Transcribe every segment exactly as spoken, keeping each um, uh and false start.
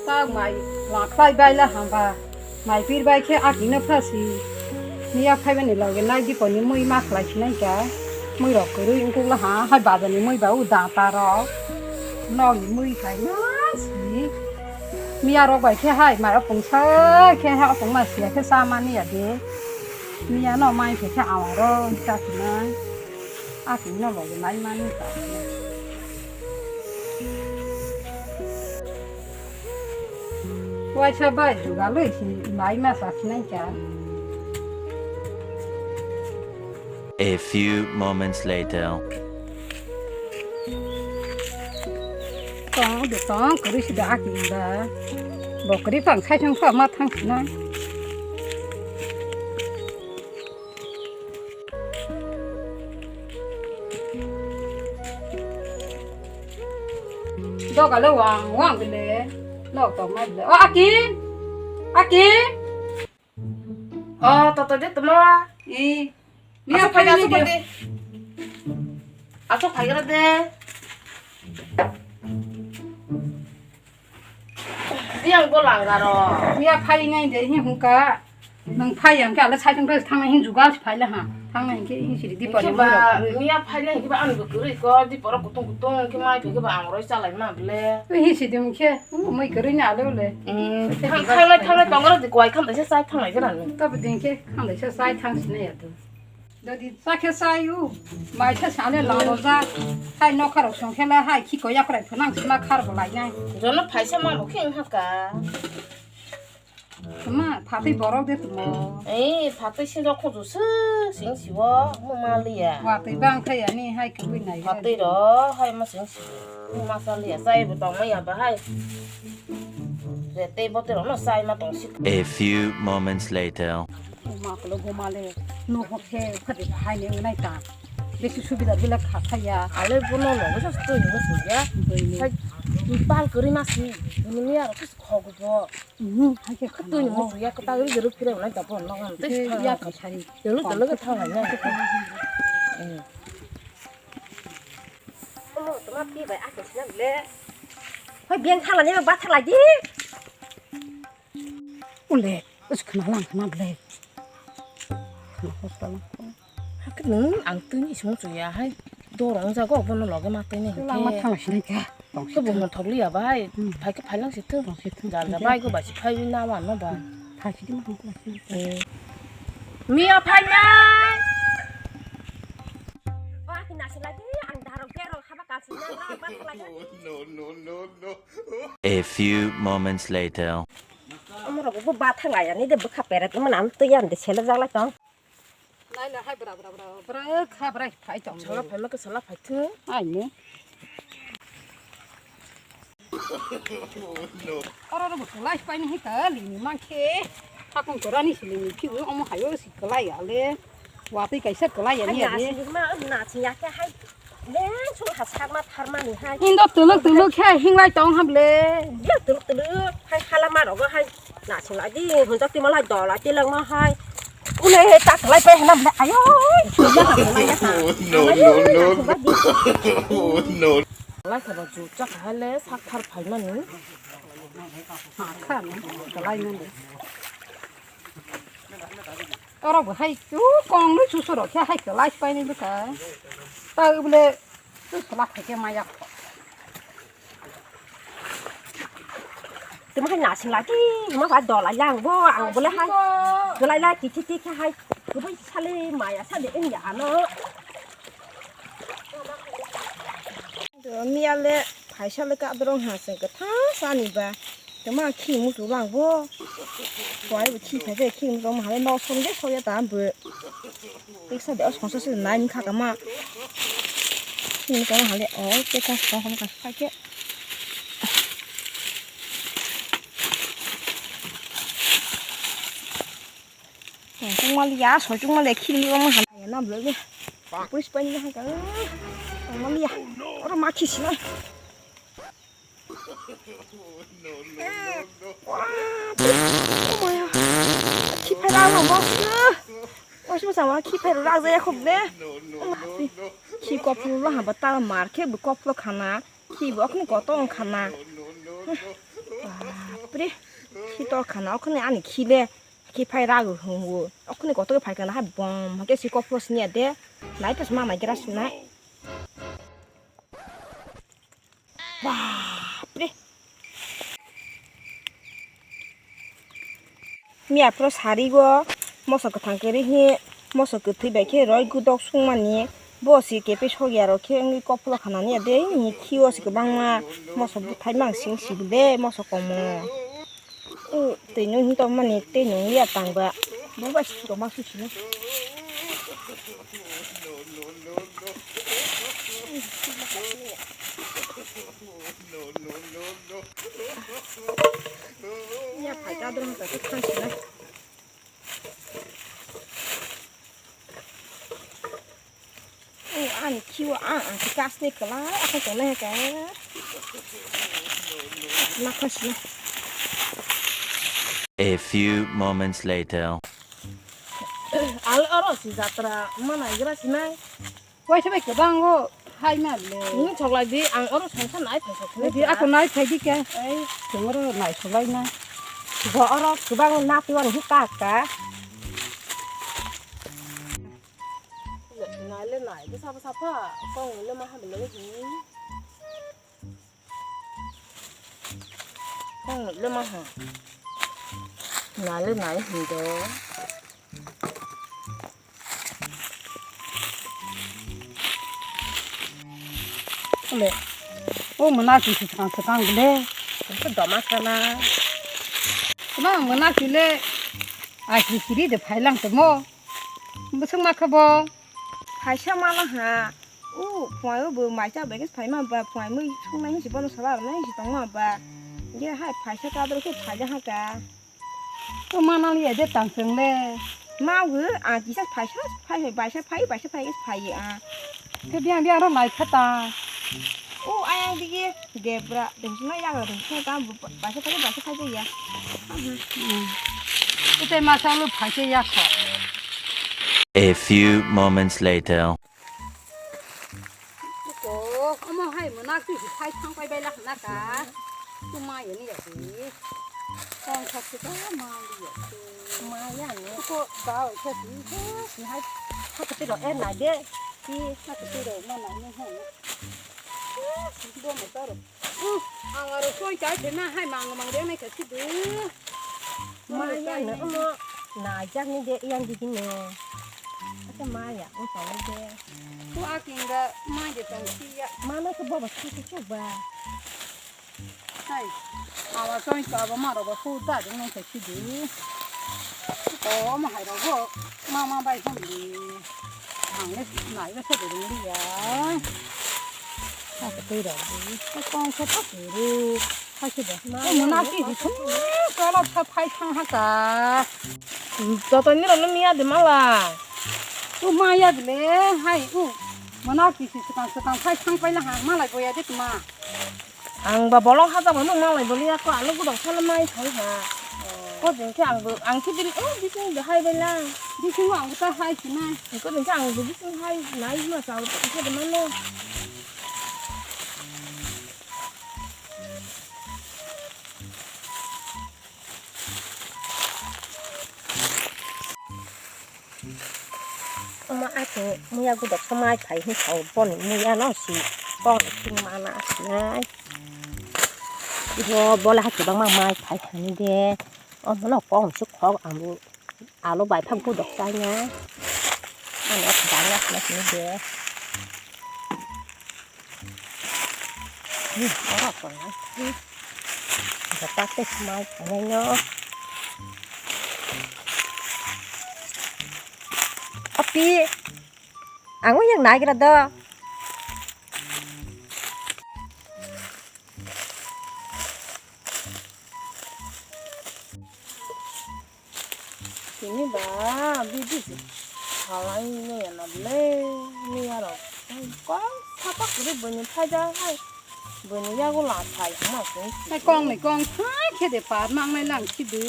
Ta mai lakhlai bai la hamba. Mai pir bai khe akino phasi. Miya phaibani loge nai diponi mui ma khlai sinai ka. Mui rok kwrwi wngkuk la ha, hai bazani mui ba u da ta rok. Nokni mui khai na si. Miya rok bai khe hai mai opung sa khe hai opung ma sia khe sa mani ya de. Miya no mai khe khe awaro cha sinai. Akino loge nai mani ka. Waisa bai jugalwi si mai ma sa sinai kha. A few moments later. Tong de tong kwrwi si da aki ba. Bo kwrwi phang sai thang pha ma thang sinai. Doga le wang wang bile. Nok tok mai bile. O Aki. Aki. O toto de tamo. I. Ni Asok phai phai asok ni phai de. Asok phai gara de. Yang bo langaro. Miya phai nai de hi hungka. Nang phai yang khe ale sai thang thang nai hin jugal phai le ha. Thang nai khe hin siri di pare. Ba miya phai le hin ba ang bo kwrwi ko di poro kutung kutung khe mai phe ba ang roi chalai ma ble. Hin sidi mung khe mui kwrwi ni ale le. Thang thang nai thang nai tongro di kwai kham da se sai thang nai jera ni. Ta bo din khe kham da se sai thang sini ya tu. Dodi sakhe sayu, mai khe sale lalo ja. Hai nokha rok song khe la hai khiko yakrai phunang sima khar bo lai nai. Jono phaisa ma bo khe wngkha ka. Ma phatwi borok de tumo. Ei phatwi sin rok khoju su sing siwo mo ma liya. Watwi bang khe ani hai kwbwi nai. Phatwi ro hai ma sing si. Mo ma sa liya sai bo tong ma ya ba hai. Je tei bo te ro no sai ma tong si. A few moments later. Uma kolo goma le, no hokhe, phade bahai ne nai ta. Besi subida bila kha khaya. Ale bono no, besa stoi ni musu ya. Boi ni. Hai, pal kori masi, ni ya, kus khogo bo. Mhm, hai ke khana. Stoi ni musu ya, kata ri jeru kire nai ta bon no. Te ya ta sari. Telu telu ke thang na. Eh. Omo toma pi bai ake sina le. Hoi biang thala ni ba thala di. Ule, us khna lang khna ble. Khna hos ta lang. Hakhe nwng ang twi ni song chuya hai. Dor ang jago bono loge ma twi ni. Lang ma thang sini kha. Ke bo mon thok liya bai. Hmm. Phai ke phai lang si tu. Lang si tu. Jal ja bai go ba si phai na wa no ba. Phai si di ma hong ko si. Eh. Miya phai na. Wa ki na si lagi ang daro ke rong haba ka si na ba ba lagi. A few moments later. Amorok bo bathang ayani de bwkha peret mwnam twi yan de sele jalai tong. Naila hai bra bra bra bra kha bra phai tong. Sala phai ma ke sala phai thu. Ai ne. Oro ro bwkha lai phai ni ka lini mankhe. Hakung torani silini phiu omo hayo si kwlai ale. Watwi kaisa kwlai ya ni ya de. Nasing ma nasing ya khe hai. Leng sung ha sakma tharmani hai. Hindo tuluk tuluk khe hinglai tong ham le. Leng tuluk tuluk hai hala ma rogo hai. Nasing lai di hunjak ti malai dol ai ti leng ma hai. Ule ta kwlai pai hanam le ayo. No, no, no. No. Lai kha ba ju chak hai le sak thar phai mani. Ha kha no kwlai mani. Oro bo hai tu kong nui susu rok khe hai kwlai painai bwkha. Ta bole tu sala khaikhe maya kho. Tuma hai nasing lai ti, ma ba dol ai lang bo, ang bole hai. Kwlai lai ti ti ti khe hai. Kwbai sale maya sale wngya ano. Miya le phaisa le kadrong ha se kwtha sani ba. Tama khi mutu lang bo. Koi bo khi phaisa khi mutu ma hale no som de soya ta bo. Teksa de os khonsa se nai ni kha kama. Khi mutu ma hale o te ka so hon ka kha ke. Tongmaliya, sochungmaliya, khilio ma hana ya na bwlai. Push pani ha ka. Tongmaliya. Oro ma khisi na. Khipera no boss. Boss mo sama khipera ra ya khub de. Khi koplo la ha bata mar khe bu koplo khana. Khi bo khni koto wng khana. Bap Bapre, khi tor khana, okhone ani khi le, khi phai rago hungo. Okhone koto ke phai kana hai bom, hake si kopro sini ade. Nai pas ma mai gra sinai. Bapre. Miya pro sari go, moso kwthang kwrwi hi, moso kwthwi bai khe roi gudok sungmani, bo si kepe sogya rok khe wngwi koplo khanani ya de, ni khio si kwbangma moso buthai mang sing si de, moso komo. O, tei nung hin tongmani, tei nung ya tangba, bo bai si tongma su sini. Ya phai kadro mo ta khan sini. O, ani khiwo ang, ang si kasni kwlai, akhai tongnai hai ka. Nakha sini. A few moments later. Al oro si jatra mana igra sinai. Waisa bai kwbang o hai ma le. Ni choklai di, ang oro songsa nai thang sok. Di ako nai thai di ke. Ei, tong oro nai solai na. Bo oro kwbang na tuan hi ka ka. Nai le nai, bwsa bwsa pha, kong le ma hamle ni. Kong le ma ha. Nai le nai hin do. Le. O mona ki si kang kang le. Ko doma sana. Kuma mona ki le. Ai si siri de phailang te mo. Bwswk ma khe bo? Phaisa mala ha. O phuaio bo maisa bai khe phaima ba, phuai mui sungnai hinsi bono sala rwnai hinsi tongma ba. Ge hai phaisa kadro khe phaja ha ka. To manali ya de tang chwng le. Ma wi a kisa phaisa phai phai baisa phai baisa phai khe phai a. Khe biang biang ro nai kha ta. O ayang digi debra dengsi na yagra dengsi na ta baisa phai baisa phai ya. Ite masa lu phaisa ya kho. A few moments later. Ko omo hai mona ki hai thang pai bai la na ka. Tu ma ya ni ya di. Kong kha si da ma ya. Ma ya ni. Ko ba o kha si. Hai. Ha ka ti ro e na de. Ki ha ka ti ro ma na ni ha. Bo mo ta ro. Ang aro soi chai thena hai mang mang de nai kha si du. Ma ya no omo na jak ni de yang di ne. Asa ma ya o ta de. Ku aking ga ma de tong si ya. Ma na ko baba si si chuk ba. Hai. Awa soi ta ba ma ro ba ku ta de nai kha si du. O ma hai ro go. Ma ma bai hon di. Ang le nai ba sa de ri ya. Sa ka tei rok di. Sa kong sa thak ri. Sa se de. Ma, o mona ki di sum. Kolok sa phai thang ha ka. Joto ni rok no miya de mala. O ma ya de le hai o. Mona ki si swkang swkang phai thang pai la ha malai boya de tma. Ang ba bolong hajak bai mung manglai boli ako, alo gudok salo mai thai ha. Ko din khe ang bo, ang khe din, oh, bising de hai bai la. Bising ang ta hai sinai. Ko din khe ang bo bising hai nai ma chao ta khe de mano. Omo ato muya gudok so mai phai hwn sao boni muya no si kok ni thing mana sinai. Bo bole ha kwbangma mai phai thani de. Omo no kok ni si khok ang bo alo bai phak gudok chai na. Ano dang na sini de. Oro tongnai. Jota tei mai tongnai no. Api. Ang yang nagra do. Tini ba bidi se halai ne ya na ble ne ya rok. Kong sapa kuri bini phaja hai. Bini yago la thai hama se. Hai kong ni kong thai khe de par mang nai lang khi de.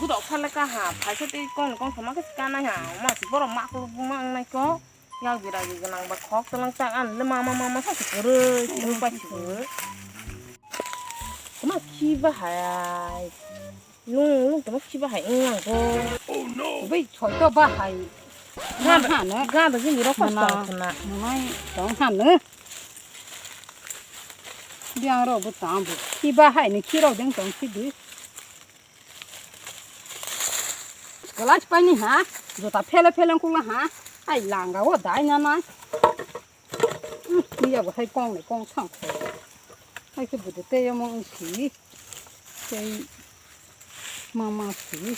Gudok phale ka ha, phaisa tei kong ni kong thoma khe kanai ha. Ma se borok ma kulu mang nai ko. Yang biragi gwnang ba khok tlang chak an le mama mama sa se kwrwi kwrwi pai se kwrwi. Tama khi bahai. Lung lung tama khi bahai wng lang ko. Bai choi to bahai. Ga Nang hano. Ga da jin rok Mana. Tong khna. Nai tong hano. Biang rok bo tang bo. Khi bahai ni khi rok deng tong khi di. Glass pani ha, jota phele phele kula ha, ai langa o dai na nai. Ni ya bo hai kong ni kong thang kho. Hai ke bude te yamo si. Tei mama si.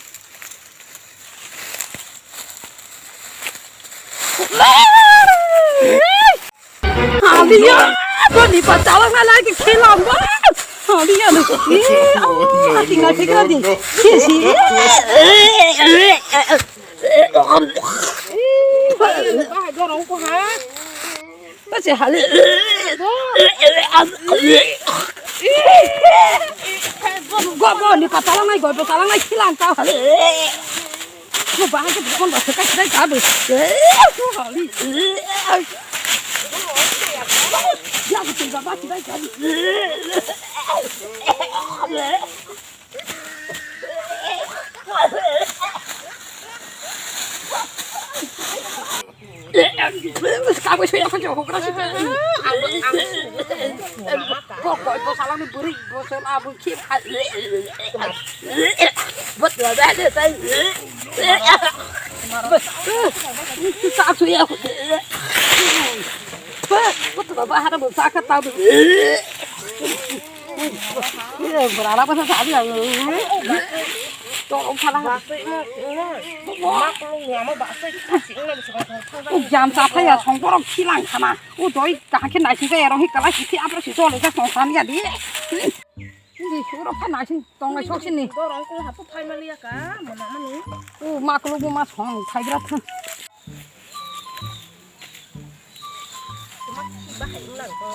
Haliya, boni pa chalok na lagi khilam ba. Haliya no. Ati ngai thik di. Si si. Ba se hali. Go boni pa chalok nai go pa chalok nai khilam ka hali. Mo bahai ke bukon ba sekai sekai ka be. Mo hali. Ya ke tengka ba sekai ka be. Kok kok bwsala ni bwrwi bwsala bwkhe. Bwsala de tai. Bwsala suya. Bwsala bahar bwsala kata. Bwsala bwsala sabi. Tong phala. Jam sa thaya songborok khilang khana. O doi kaham khe naising khe erong hi kalai si thi apra si chole khe song san ya di. Ni suro pha naising tong lai sok sini. Dorong ko hapu phai mali ya ka, mana mani. O maklo bo ma song thai gra thang. Tuma ki bahai ulang ko.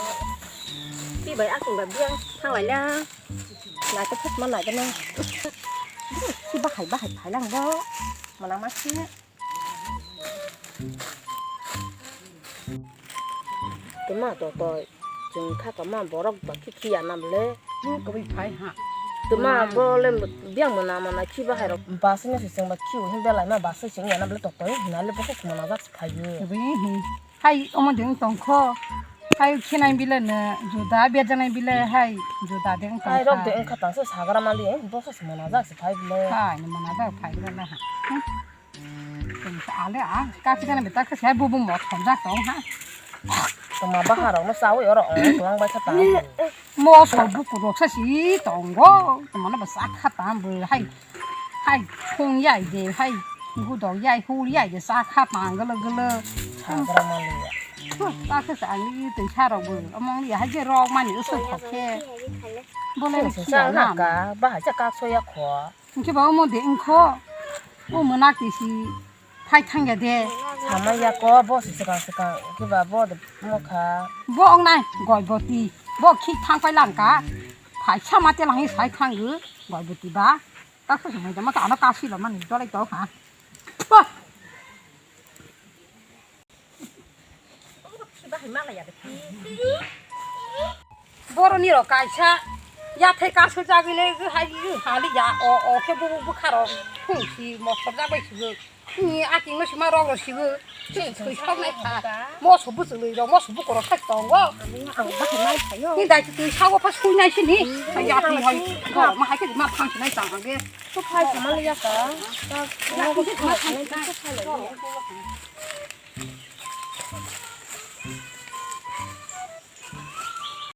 Ti bai aking ba biang thang lai la. Nai to phut ma nai to na. Ki bahai bahai phai lang bo. Mana ma si. Tuma to to chwng kha kama borok ba khi khi ya nam le. Hmm, kwbwi phai ha. Tuma bo le biang mona mona khi bahai rok. Ba sini se chwng ba khi hin belai ma ba se chwng ya nam le to to hin le bo khuk mona jak phai ye. Kwbwi hin. Hai omo ding tong kho. Hai khinai bile ne juda bejanai bile hai juda ding tong kha. Hai rok de wngkha tang se sagra mali bo se mona jak se phai bile. Hai mona jak phai bile ha. Hmm. Ale a kachi kana beta khe sai bubu mo thomjak tong ha. Toma baharok no sawi oro ong tong bai kha ta. Mo so buku rok sa si tongo. Toma no basa kha ta bo hai. Hai thung yai de hai. Gudok yai hul yai de sa kha ta gele gele. Sagra mali ya. Ta khe sa ni tei sa rok bo. Among ya hai je rok mani usu khokhe. Bole ni sa na. Ka bahai cha kak so ya kho. Hingke ba omo de wngkho, o mwnakti si phai thangya de. Samai ya ko, bo se swkang swkang, hingke ba bo de wngkha. Bo wngnai Goiboti, bo khik thang pai langka, phai sama te langwi sai thango Goiboti ba, ta khe samai jama ka ano kasi lo mani dolai tong ha. Bo. Boroni rok kaisa yathai kasu jagwi le hai hali ya o o khe bu bukha rok phung si mosor jak bai sigo. Ni aking no sima rok rok sigo. Thwi sok nai kha. Moso bu chwlwi rok moso bu korok thai tongo. Ni dai twi sago pha sui nai sini. Ya thai hai. Ko ma hai khe ma phang sinai tang ge. To phai sama le ya ka.